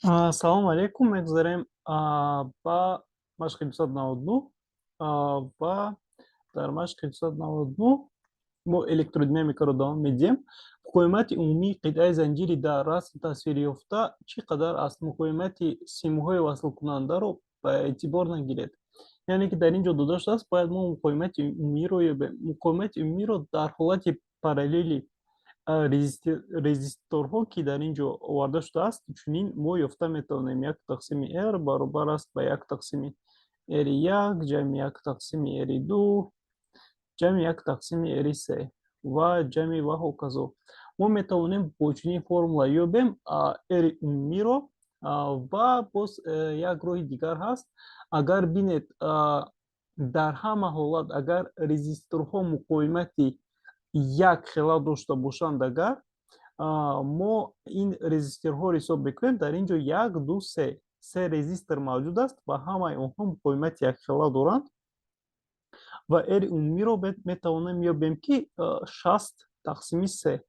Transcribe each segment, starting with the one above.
Салому алейкум. Мегузарем ба машқи 299 ва дар машқи 299 мо электродинамикаро давом медиҳем. Муқовимати умумии қитъаи занҷири дар расм тасвирёфта чӣ қадар аст? Муқовимати симҳои васлкунандаро ба эътибор нагиред. Яъне ки дар ин ҷо дода шудааст, бояд мо муқовимати умумиро ёбем. Муқовимати умумиро дар ҳолати параллели резисторҳо, ки дар ин ҷо оварда шудааст, чунин мо ёфта метавонем: як тақсими R баробар аст ба як тақсими R як ҷамъи як тақсими R ду ҷамъи як тақсими R се ва ҷамъи ва ҳоказо. Мо метавонем бо чунин формула ёбем R умумиро. Ва боз як роҳи дигар ҳаст. Агар бинед, дар ҳама ҳолат, агар резисторҳо муқовимати як хела дошта бошанд, агар мо ин резисторҳоро ҳисоб мекунем, дар ин ҷо як, ду, се, се резистор мавҷуд аст ва ҳамаи онҳо муқовимати якхела доранд ва R умумиро метавонем ёбем, ки 60 тақсими се,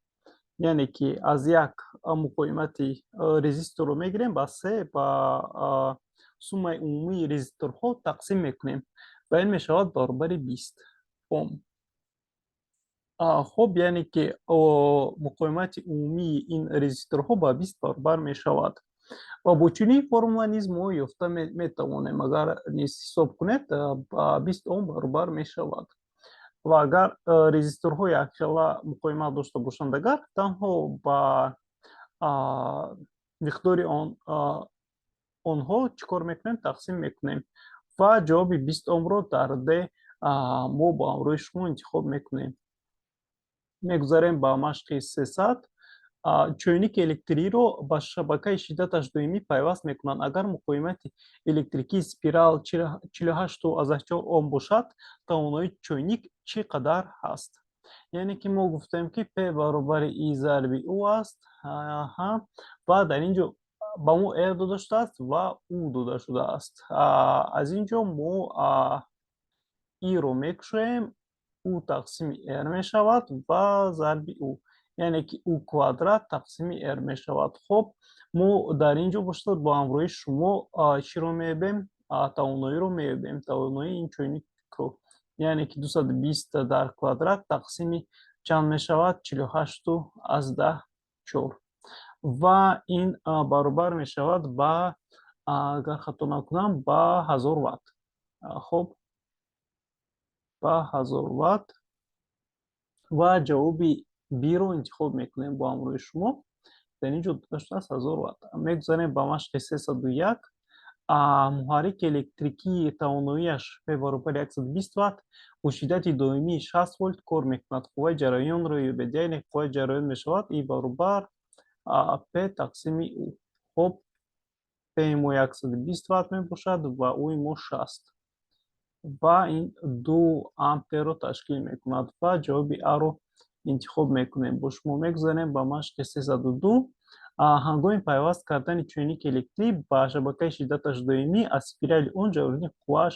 яъне ки аз як муқовимати резисторро мегирем, ба се, ба суммаи умумии резисторҳо тақсим мекунем ва ин мешавад баробари 20 ом. Хуб, яъне ки муқовимати умумии ин резисторҳо ба 20 баробар мешавад ва бо чунин формула низ мо ёфта метавонем. Агар низ ҳисоб кунед, ба 20 ом баробар мешавад. Ва агар резисторҳо якхела муқовимат дошта бошанд, агар танҳо ба миқдори онҳо чӣ кор мекунем? Тақсим мекунем ва ҷавоби 20 омро дар Д мо бо ҳамроҳи шумо интихоб мекунем. Мегузарем ба машқи 300. Чойники электриро ба шабакаи шиддаташ доимӣ пайваст мекунанд. Агар муқовимати электрикии спирал 48,4 ом бошад, тавоноии чойник чӣ қадар ҳаст? Яъне ки мо гуфтем, ки P баробари I зарби U аст ва дар ин ҷо ба мо R дода шудааст ва U дода шудааст. Аз ин ҷо мо I-ро мекушоем, U тақсими R мешавад ва зарби U, яъне ки U квадрат тақсими R мешавад. Хуб, мо дар ин ҷо бошад бо ҳамроҳи шумо чиро меёбем? Тавоноиро меёбем, тавоноии ин чойникро, яъне ки 220 дар квадрат тақсими чанд мешавад? 48,4. Ва ин баробар мешавад ба, агар хато накунам, ба 1000 ватт. Хуб, ба 1000 ватт ва ҷавоби Б-ро интихоб мекунем бо ҳамроҳи шумо. Дар ин ҷо дода шудааст 1000 ватт. Мегузарем ба машқи 301. Муҳаррики электрикии тавоноияш П баробари 120 ватт бо шиддати доимии 60 вольт кор мекунад. Қувваи ҷараёнро ёбед. Яъне қувваи ҷараён мешавад И баробар П тақсими У. Хуб, П мо 120 ватт мебошад ва У-и мо 60 ва ин 2 амперро ташкил мекунад ва ҷавоби А-ро интихоб мекунем. Бо шумо мегузарем ба машқи 302. Ҳангоми пайваст кардани чойники электрӣ ба шабакаи шиддаташ доимӣ, аз спирали он ҷараёни қуввааш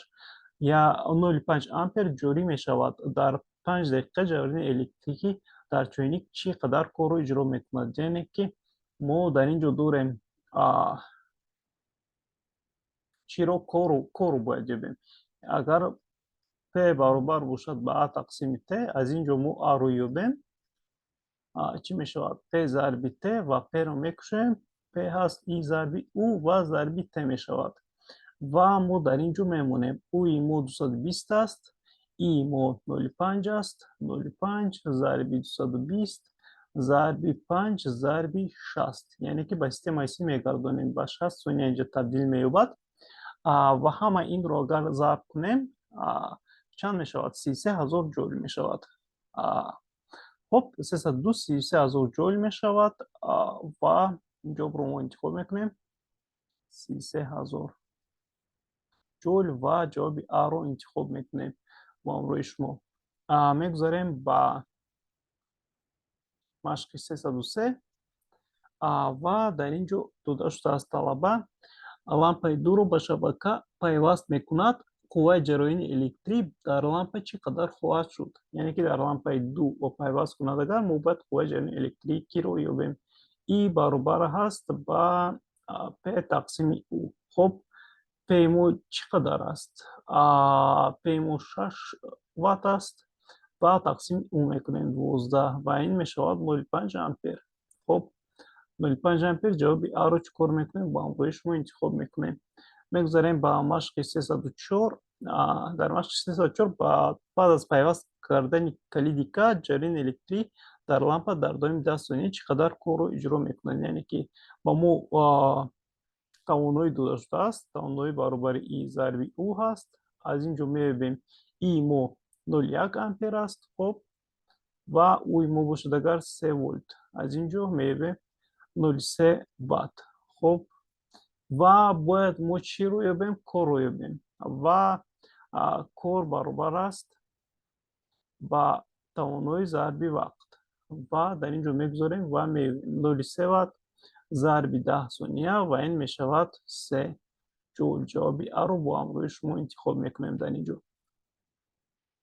0,5 ампер ҷорӣ мешавад. Дар 5 дақиқа ҷараёни электрикӣ дар чойник чӣ қадар корро иҷро мекунад? Яъне ки мо дар ин ҷо дорем чиро? Корро бояд ёбем. Агар П баробар бошад ба А тақсими Т, аз ин ҷо мо А-ро ёбем, чӣ мешавад? П зарби Т ва П-ро мекушем, П ҳаст И зарби У ва зарби Т мешавад. Ва мо дар ин ҷо мемонем: У-и мо 220 аст, И мо 0,5 аст, 0,5 зарби 220 зарби 5 зарби 60, яъне ки ба системаи СИ мегардонем, ба 60 сония инҷа табдил меёбад. Ва ҳама инро агар зарб кунем, чанд мешавад? 33 000 ҷоул мешавад. Хуб, 302, 33 000 ҷоул мешавад ва ҷавобро мо интихоб мекунем, 33 000 ҷоул, ва ҷавоби А-ро интихоб мекунем бо ҳамроҳи шумо. Мегузарем ба машқи 303 ва дар ин ҷо дода шудааст: талаба лампаи дуро ба шабака пайваст мекунад. Қувваи ҷараёни электрӣ дар лампа чӣ қадар хоҳад шуд? Яъне ки дар лампаи ду пайваст кунад, агар мо бояд қувваи ҷараёни электрикиро ёбем. И баробар ҳаст ба P тақсими U. Хуб, P мо чӣ қадар аст? P мо 6 ватт аст ва тақсими U мекунем 12 ва ин мешавад 0,5 ампер. Хуб, 0,5 ампер. Ҷавоби А-ро чӣ кор мекунем? Бо ҳамроҳи шумо интихоб мекунем. Мегузарем ба машқи 304. Дар машқи 304 баъд аз пайваст кардани калиди К ҷараёни электрӣ дар лампа дар давоми 10 сония чӣ қадар корро иҷро мекунад? Яъне ки ба мо тавоноӣ дода шудааст. Тавоноӣ баробари И зарби У ҳаст. Аз ин ҷо меёбем, И мо 0,1 ампер аст, хуб, ва Уи мо бошад агар 3 вольт. Аз ин ҷо меёбем 0,3 ватт. Хуб, ва бояд мо чиро ёбем? Корро ёбем. Ва кор баробар аст ба тавоноӣ зарби вақт. Ва дар ин ҷо мегузорем ва меёбем 0,3 ватт зарби 10 сония ва ин мешавад 3 ҷоул. Ҷавоби А-ро бо ҳамроҳи шумо интихоб мекунем дар ин ҷо.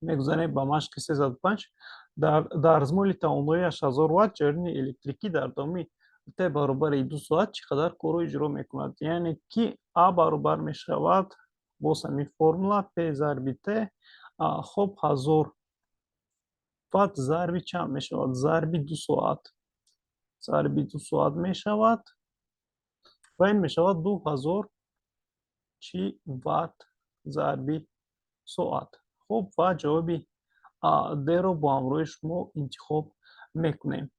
Мегузарем ба машқи 305. Дар дарзмоли тавоноияш 1000 ватт ҷараёни электрикӣ дар давоми т баробари 2 соат чӣ қадар корро иҷро мекунад? Яъне ки А баробар мешавад боз ҳамин формула П зарби Т. Хуб, 1000 ватт зарби чанд мешавад? Зарби 2 соат. Зарби 2 соат мешавад ва ин мешавад 2000 чи ватт зарби соат. Хуб, ва ҷавоби Д-ро бо ҳамроҳи шумо интихоб мекунем.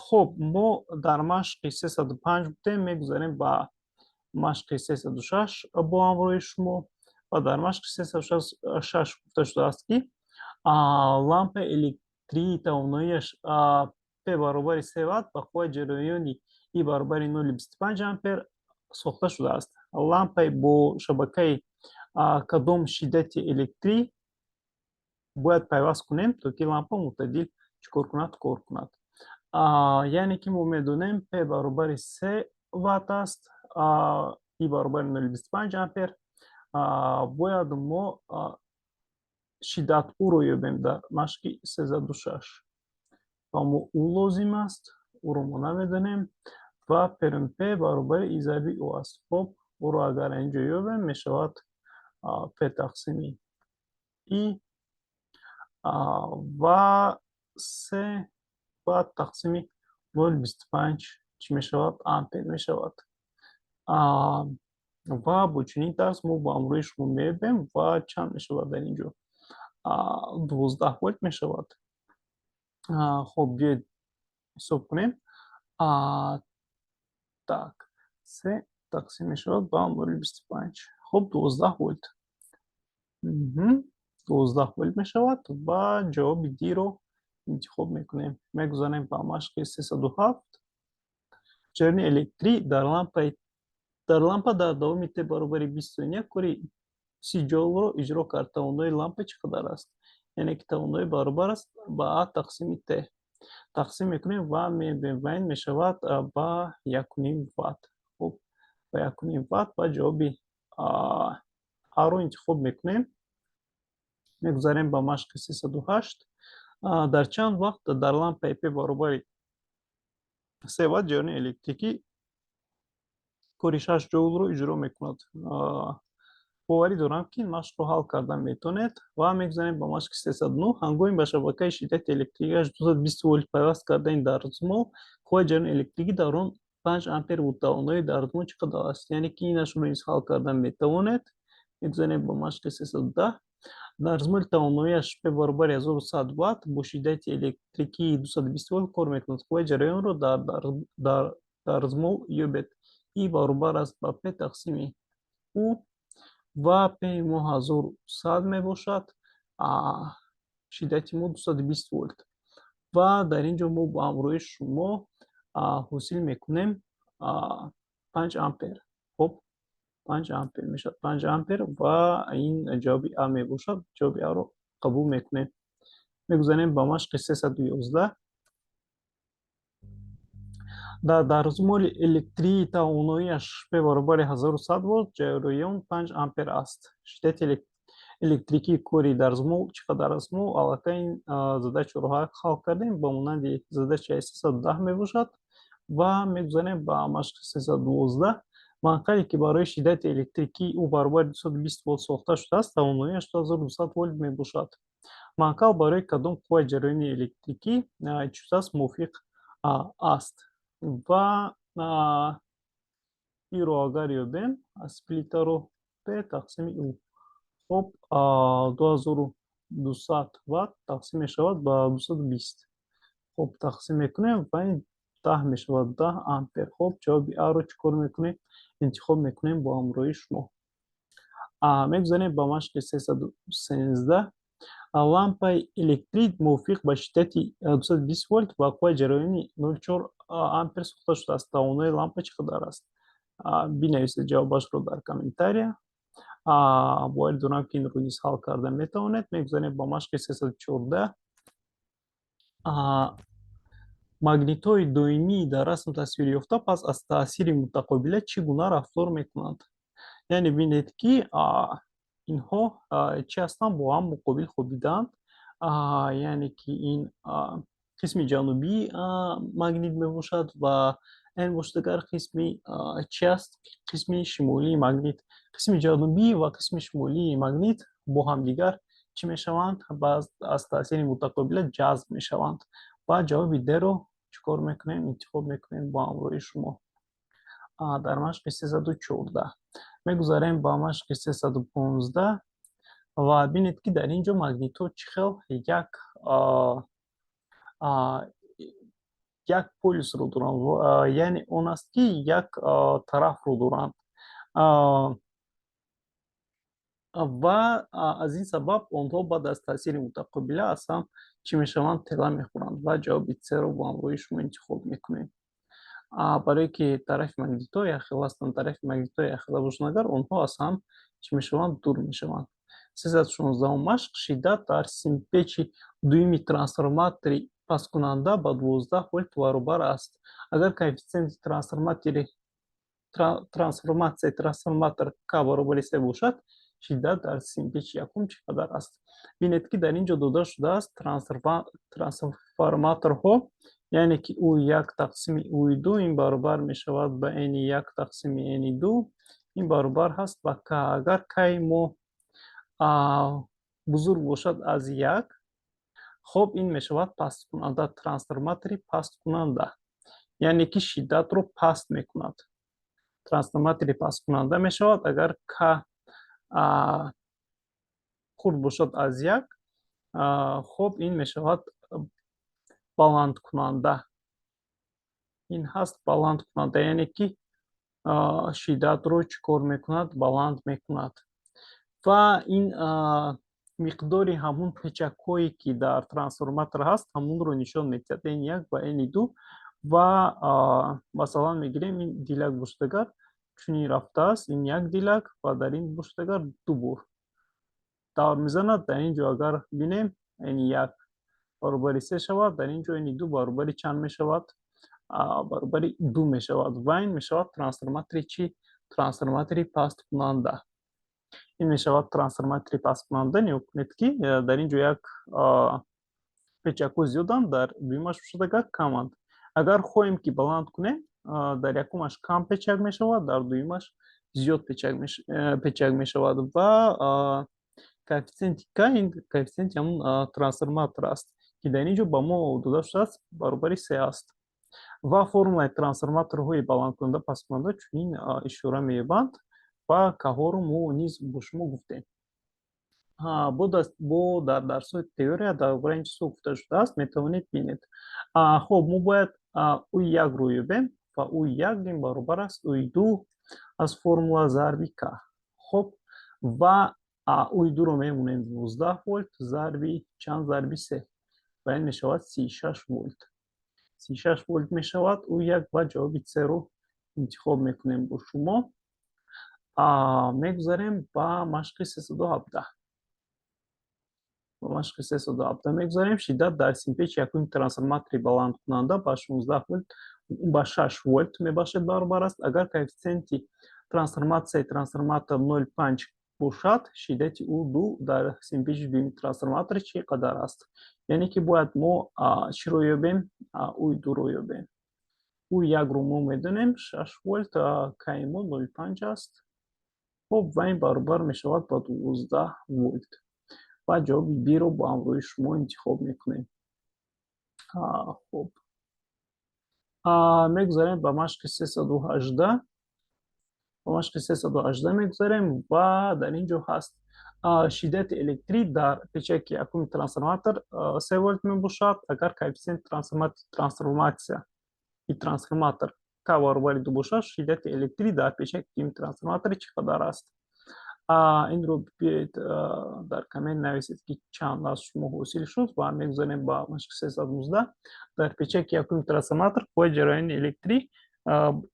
Хуб, мо дар машқи 305 будем, мегузарем ба машқи 306 бо ҳамроҳи шумо. Ва дар машқи 306 гуфта шудааст, ки лампаи электрии тавоноияш П баробари 3 ватт ба қувваи ҷараёни И баробари 0,25 ампер сохта шудааст. Лампаи бо шабакаи кадом шиддати электрӣ бояд пайваст кунем, то ки лампа мӯътадил чӣ кор кунад? Кор кунад. Яъне ки мо медонем, П баробари 3 ватт аст, И баробари 0,25 ампер. Бояд мо шиддат Уро ёбем дар машқи 306. Ва мо У лозим аст, Уро мо намедонем ва ПРМП баробари И зарби У аст. Хуб, Уро агар инҷо ёбем, мешавад П тақсими И ва се ватт тақсими 0,25 чӣ мешавад? Ампер мешавад. Ва бо чунин тарз мо бо ҳамроҳи шумо меёбем ва чанд мешавад дар ин ҷо? 12 вольт мешавад. Хуб, биёед ҳисоб кунем. Так, се тақсим мешавад ба 0,25. Хуб, 12 вольт, 12 вольт мешавад ва ҷавоби Д-ро интихоб мекунем. Мегузарем ба машқи 307. Ҷараёни электрӣ дар лампа дар давоми т баробари 20 сония кори 30 ҷоулро иҷро кард. Тавоноии лампа чӣ қадар аст? Яъне ки тавоноӣ баробар аст ба А тақсими Т. Тақсим мекунем ва мебинем ва ин мешавад ба 1,5 ватт. Хуб, ба 1,5 ватт ва ҷавоби А-ро интихоб мекунем. Мегузарем ба машқи 308. Дар чанд вақт дар лампаи П баробари 3 ватт ҷараёни электрикӣ кори 6 ҷоулро иҷро мекунад? Боварӣ дорам, ки ин машқро ҳал карда метавонед. Ва мегузарем ба машқи 309. Ҳангоми ба шабакаи шиддати электрикиаш 220 вольт пайваст кардани дарзмол, қувваи ҷараёни электрикӣ дар он 5 ампер буд. Тавоноии дарзмол чӣ қадар аст? Яъне ки инашро низ ҳал карда метавонед. Мегузарем ба машқи 310. Дарзмоли тавоноияш П баробари 1100 ватт бо шиддати электрикии 220 вольт кор мекунад. Қувваи ҷараёнро дар дарзмол ёбед. И баробар аст ба П тақсими У ва П мо 1100 мебошад, шиддати мо 220 вольт. Ва дар ин ҷо мо бо ҳамроҳи шумо ҳосил мекунем 5 ампер. Хуб, 5 ампер мешавад, 5 ампер ва ин ҷавоби А мебошад. Ҷавоби А-ро қабул мекунем. Мегузарем ба машқи 311. Дар дарзмоли электрии тавоноияш П баробари 1100 вольт ҷараён 5 ампер аст. Шиддати электрикии кори дарзмол чӣ қадар аст? Мо аллакай ин задачаро ҳал кардем, ба монанди задачаи 310 мебошад. Ва мегузарем ба машқи 312. Манқале, ки барои шиддати электрикии ӯ баробари 220 волт сохта шудааст, тавоноияш 2200 волт мебошад. Манқал барои кадом қувваи ҷараёни электрикӣ чӣ мувофиқ аст? Ва иро агар ёбем, аз плитаро, П тақсими У. Хоб, 2200 ватт тақсим мешавад ба 220. Хоб, тақсим мекунем ва ин 10 мешавад, 10 ампер. Хоб, ҷавоби Аро чӣ кор мекунем? Интихоб мекунем бо ҳамроҳии шумо. Мегузарем ба машқи 313. Лампаи электрик мувофиқ ба шиддати 220 волт ва қувваи ҷараёни 0,4 ампер сохта шудааст. Тавоноии лампа чӣ қадар аст? Бинависед ҷавобашро дар комментария. Боварӣ дорам, ки инро низ ҳал карда метавонед. Мегузарем ба машқи 314. Магнитҳои доимии дар расм тасвир ёфта пас аз таъсири мутақобила чӣ гуна рафтор мекунанд? Яъне бинед, ки инҳо чӣ ҳастанд? Бо ҳам муқобил хобидаанд. Яъне ки ин қисми ҷанубии магнит мебошад ва ин бошад агар қисми чӣ аст? Қисми шимолии магнит. Қисми ҷанубӣ ва қисми шимолии магнит бо ҳамдигар чӣ мешаванд? Аз таъсири мутақобила ҷазб мешаванд. Ва ҷавоби Д-ро чӣ кор мекунем? Интихоб мекунем бо ҳамроҳии шумо дар машқи 314. Мегузарем ба машқи 315 ва бинед, ки дар ин ҷо магнитҳо чӣ хел як полюсро доранд, яъне он аст, ки як тарафро доранд ва аз ин сабаб онҳо баъд аз таъсири мутақобила аз ҳам чӣ мешаванд? Тела мехӯранд. Ва ҷавоби С-ро бо ҳамроҳии шумо интихоб мекунем, барое ки тарафи магнитҳо якхела ҳастанд. Тарафи магнитҳо якхела бошанд агар, онҳо аз ҳам чӣ мешаванд? Дур мешаванд. 316-ум машқ. Шиддат дар симпечи дуюми трансформатори пасткунанда ба 12 вольт баробар аст. Агар коэффитсиенти трансформатсияи трансформатор К баробари се бошад, шиддат дар симпечи якум чӣ қадар аст? Бинед, ки дар ин ҷо дода шудааст трансформаторҳо, яъне ки У як тақсими У ду ин баробар мешавад ба Н як тақсими Н ду, ин баробар ҳаст ба К. Агар Ки мо бузург бошад аз як, хоб, ин мешавад пасткунанда, трансформатори пасткунанда, яъне ки шиддатро паст мекунад. Трансформатори пасткунанда мешавад. Агар К хурд бошад аз як, хоб, ин мешавад баландкунанда. Ин ҳаст баландкунанда, яъне ки шиддатро чӣ кор мекунад? Баланд мекунад. Ва ин миқдори ҳамун печакҳое, ки дар трансформатор ҳаст, ҳамунро нишон медиҳад: Н як ва Н ду. Ва масалан мегирем, ин дилак бошад агар, чунин рафтааст, ин як дилак ва дар ин бошад агар, ду бор давр мезанад. Дар ин ҷо агар бинем, Н як баробари се шавад, дар ин ҷо Н ду баробари чанд мешавад? Баробари ду мешавад. Ва ин мешавад трансформатори чӣ? Трансформатори пасткунанда. Ин мешавад трансформатори пасткунанда. Нигоҳ кунед, ки дар ин ҷо як печакҳо зиёданд, дар дуюмаш бошад агар, каманд. Агар хоҳем, ки баланд кунем, дар якумаш кам печак мешавад, дар дуюмаш зиёд печак мешавад. Ва коэффитсиенти К ин коэффитсиенти ҳамун трансформатор аст, ки дар ин ҷо ба мо дода шудааст, баробари се аст. Ва формулаи трансформаторҳои баландкунанда, пасткунанда чунин ишора меёбанд. Ва Кҳоро мо низ бо шумо гуфтем. Бо дар дарсҳои теория дар бораи ин чизҳо гуфта шудааст, метавонед бинед. Хоб, мо бояд У якро ёбем ва У як ин баробар аст У ду аз формула зарби К. Хоб, ва У дуро мемонем 12 вольт зарби чанд? Зарби се. Ва ин мешавад 36 вольт. 36 вольт мешавад У як ва ҷавоби С-ро интихоб мекунем бо шумо. Мегузарем ба машқи 317. Ба машқи 317 мегузарем. Шиддат дар симпечи якуми трансформатори баландкунанда ба 16 вольт, ба 6 вольт мебошад, баробар аст. Агар коэффитсиенти трансформатсияи трансформатор 0,5 бошад, шиддати У ду дар симпечи дуюми трансформатор чӣ қадар аст? Яъне ки бояд мо чиро ёбем? У дуро ёбем. У якро мо медонем, 6 вольт, К-и мо 0,5 аст. Хуб, ва ин баробар мешавад ба 12 вольт. Ва ҷавоби B-ро бо ҳамроҳи шумо интихоб мекунем. Хуб, мегузарем ба машқи 318. Ба машқи 318 мегузарем ва дар ин ҷо ҳаст: шиддати электрӣ дар печаки якуми трансформатор 3 вольт мебошад. Агар коэффициенти трансформатсия и трансформатор к баробари 2 бошад, шиддати электрӣ дар печаки дуюми трансформатор чӣ қадар аст? Инро биёед, дар коммент нависед, ки чанд аз шумо ҳосил шуд. Ва мегузарем ба машқи 319. Дар печаки якуми трансформатор қувваи ҷараёни электрӣ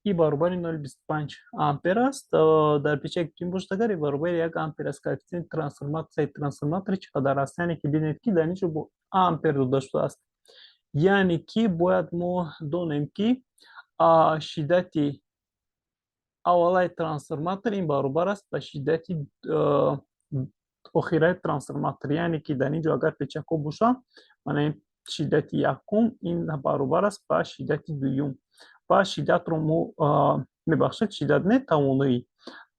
И баробари 0,25 ампер аст. Дар печаки дуюм бошад, агар И баробари 1 ампер аст, коэффициенти трансформатсияи трансформатор чӣ қадар аст? Яъне ки бинед, ки дар ин ҷо бо ампер дода шудааст, яъне ки бояд мо донем, ки шиддати аввалаи трансформатор ин баробар аст ба шиддати охираи трансформатор. Яъне ки дар ин ҷо агар печакҳо бошанд, мана ин шиддати якум, ин баробар аст ба шиддати дуюм. Ва шиддатро мо, мебахшед, шиддат не, тавоноӣ.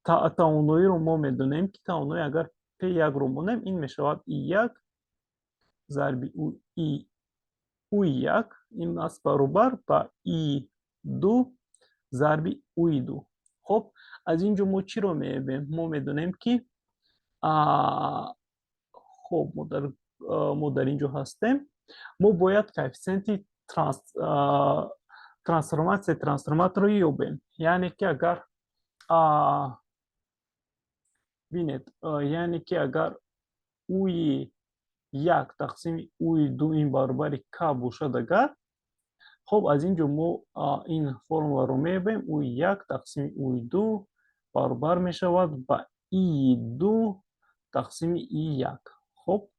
Тавоноиро мо медонем, ки тавоноӣ агар P1-ро монем, ин мешавад И1 зарби У1, ин аст баробар ба И2 зарби У2. Хуб, аз ин ҷо мо чиро меёбем? Мо медонем, ки, хуб, мо дар ин ҷо ҳастем, мо бояд коэффициенти трансформатсияи трансформаторро ёбем. Яъне ки агар, бинед, яъне ки агар У1 тақсими У2 ин баробари к бошад агар, хуб, аз ин ҷо мо ин формуларо меёбем: У1 тақсими У2 баробар мешавад ба И2 тақсими И1. Хуб,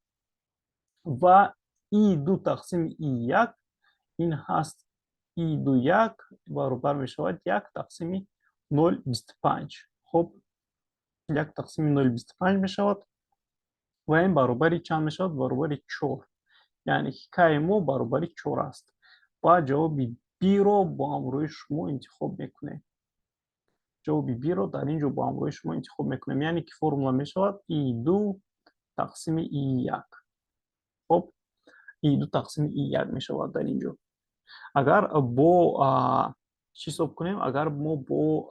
ва И2 тақсими И1 ин ҳаст И2 1 баробар мешавад 1 тақсими 0,25. Хуб, 1 тақсими 0,25 мешавад ва ин баробари чанд мешавад? Баробари 4. Яъне ки К-и мо баробари 4 аст ва ҷавоби B-ро бо ҳамроҳи шумо интихоб мекунем. Ҷавоби B-ро дар ин ҷо бо ҳамроҳи шумо интихоб мекунем. Яъне ки формула мешавад И2 тақсими И1. Хуб, И2 тақсими И1 мешавад дар ин ҷо. Агар бо чӣ ҳисоб кунем? Агар мо бо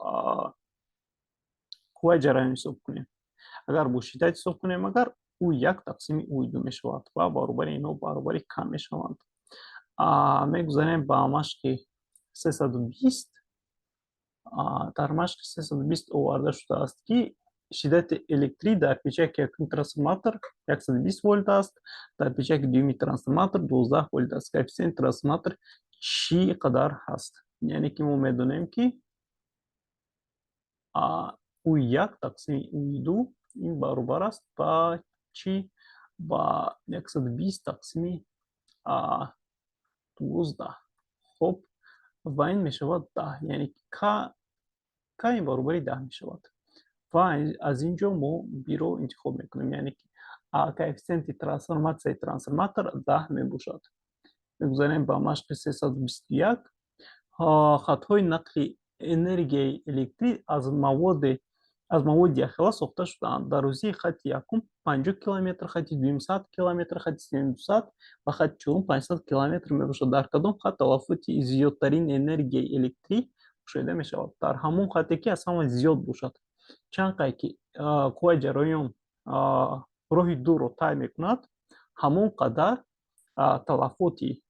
қувваи ҷараён ҳисоб кунем, агар бо шиддат ҳисоб кунем, агар У1 тақсими У2 мешавад ва баробари инҳо баробари к мешаванд. Мегузарем ба машқи 320. Дар машқи 320 оварда шудааст, ки шиддати электрӣ дар печаки якуми трансформатор 120 вольт аст, дар печаки дуюми трансформатор 12 вольт аст. Коэффициенти трансформатор чӣ қадар ҳаст? Яъне ки мо медонем, ки У1 тақсими У2 ин баробар аст ба чӣ? Ба 120 тақсими 12. Хуб, ва ин мешавад 10, яъне к ин баробари 10 мешавад. Ва аз ин ҷо мо B-ро интихоб мекунем, яъне ки коэффициенти трансформатсияи трансформатор 10 мебошад. Мегузарем ба машқи 321. Хатҳои нақли энергияи электрӣ аз маводи якхела сохта шудаанд. Дарозии хати якум 50 километр, хати дуюм 100 километр, хати сеюм 200 ва хати чорум 500 километр мебошад. Дар кадом хат талафоти зиёдтарин энергияи электрӣ мушоҳида мешавад? Дар ҳамон хате, ки аз ҳама зиёд бошад. Чанд қай ки қувваи ҷараён роҳи дурро тай мекунад, ҳамон қадар талафоти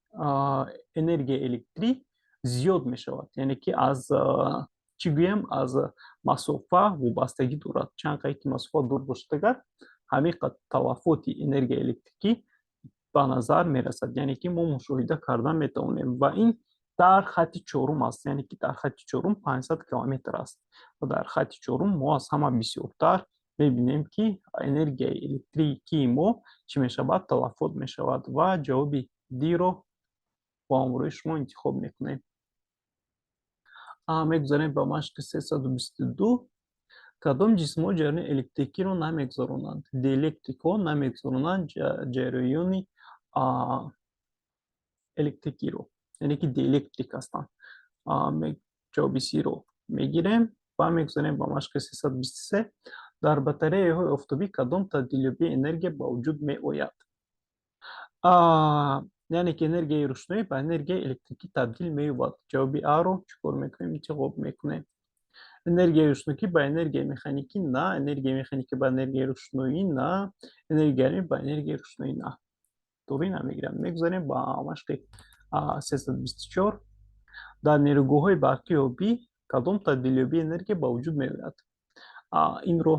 энергияи электрӣ зиёд мешавад. Яъне ки аз чӣ гӯем, аз масофа вобастагӣ дорад. Чанд қай ки масофа дур бошад агар, ҳамин қадр талафоти энергияи электрикӣ ба назар мерасад, яъне ки мо мушоҳида карда метавонем. Ва ин дар хати чорум аст, яъне ки дар хати чорум 500 километр аст ва дар хати чорум мо аз ҳама бисёртар мебинем, ки энергияи электрикии мо чӣ мешавад? Талафот мешавад. Ва ҷавоби D-ро бо ҳамроҳи шумо интихоб мекунем. Мегузарем ба машқи 322. Кадом ҷисмҳо ҷараёни электрикиро намегузаронанд? Диэлектрикҳо намегузаронанд ҷараёни электрикиро, яъне ки диэлектрик ҳастанд. Ҷавоби C-ро мегирем ва мегузарем ба машқи 323. Дар батареяҳои офтобӣ кадом табдилёбии энергия ба вуҷуд меояд? Яъне ки энергияи рӯшноӣ ба энергияи электрикӣ табдил меёбад. Ҷавоби А-ро чӣ кор мекунем? Интихоб мекунем. Энергияи рӯшнокӣ ба энергияи механикӣ на, энергияи механикӣ ба энергияи рӯшноӣ на, энергияи гармӣ ба энергияи рӯшноӣ на. Туғри намегирам. Мегузарем ба машқи 324. Дар нерӯгоҳҳои барқии обӣ кадом табдилёбии энергия ба вуҷуд меояд? Инро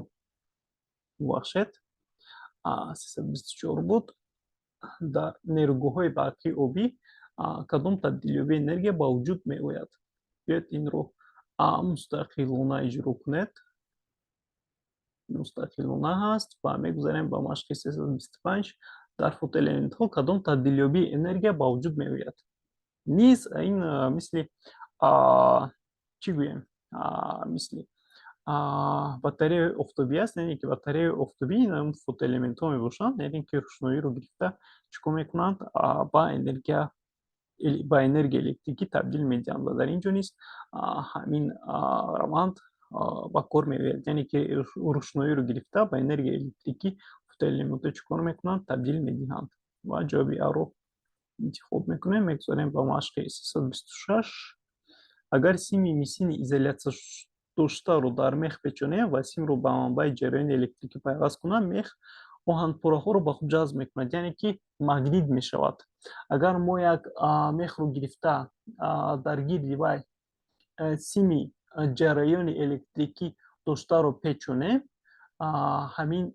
бубахшед, 324 буд. Дар нерӯгоҳҳои барқии обӣ кадом табдилёбии энергия ба вуҷуд меояд? Биёед, инро мустақилона иҷро кунед. Мустақилона ҳаст ва мегузарем ба машқи 325. Дар фотоэлементҳо кадом табдилёбии энергия ба вуҷуд меояд? Низ ин мисли, чӣ гӯем, мисли батареяи офтобӣ аст, яъне ки батареяи офтобӣ фотоэлементҳо мебошанд, яъне ки рӯшноиро гирифта чӣ кор мекунанд? Ба энергияи электрикӣ табдил медиҳанд ва дар ин ҷо низ ҳамин раванд ба кор меояд, яъне ки рӯшноиро гирифта ба энергияи электрикӣ фотоэлементҳо чӣ кор мекунанд? Табдил медиҳанд ва ҷавоби А-ро интихоб мекунем. Мегузарем ба машқи 326. Агар сими мисини изолятсия доштаро дар мех печонем ва симро ба манбаи ҷараёни электрикӣ пайваст кунам, мех оҳанпораҳоро ба худ ҷазб мекунад, яъне ки магнит мешавад. Агар мо як мехро гирифта, дар гирди вай сими ҷараёни электрикӣ доштаро печонем, ҳамин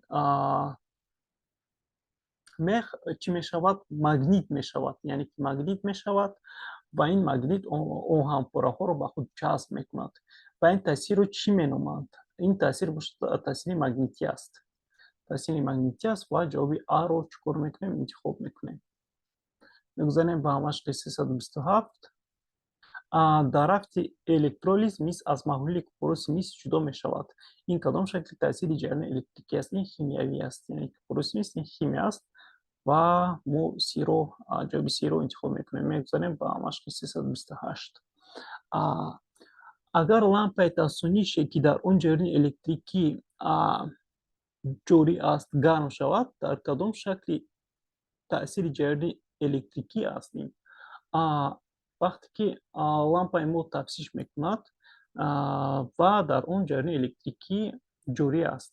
мех чӣ мешавад? Магнит мешавад, яъне ки магнит мешавад ва ин магнит оҳанпораҳоро ба худ ҷазб мекунад. Ва ин таъсирро чӣ меноманд? Ин таъсир таъсири магнитӣ аст, таъсири магнитӣ аст ва ҷавоби А-ро чӣ кор мекунем? Интихоб мекунем. Мегузарем ба машқи 327. Дар рафти электролиз мис аз маҳлули купороси мис ҷудо мешавад. Ин кадом шакли таъсири ҷараёни электрикӣ аст? Ин химиявӣ аст, яъне купороси мис ин химия аст ва мо C-ро, ҷавоби C-ро интихоб мекунем. Мегузарем ба машқи 328. Агар лампаи тафсонише, ки дар он ҷараёни электрикӣ ҷорӣ аст, гарм шавад, дар кадом шакли таъсири ҷараёни электрикӣ аст ин? Вақте ки лампаи мо тафсиш мекунад ва дар он ҷараёни электрикӣ ҷорӣ аст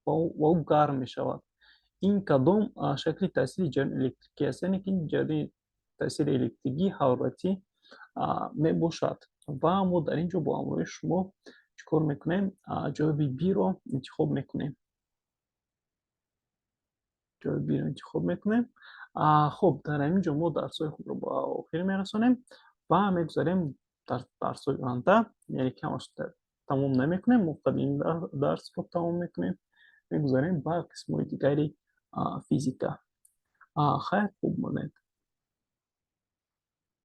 ва ӯ гарм мешавад, ин кадом шакли таъсири ҷараёни электрикӣ аст? Яъне ки ҷараёни таъсири электрикӣ ҳароратӣ мебошад ва мо дар ин ҷо бо ҳамроҳи шумо чӣ кор мекунем? Ҷавоби B-ро интихоб мекунем, ҷавоби B-ро интихоб мекунем. Хуб, дар ҳамин ҷо мо дарсҳои худро ба охир мерасонем ва мегузарем дар дарсҳои оянда, яъне ки ҳамаш тамом намекунем, мо фақат ин дарсро тамом мекунем, мегузарем ба қисмҳои дигари физика. Хайр, хуб монед.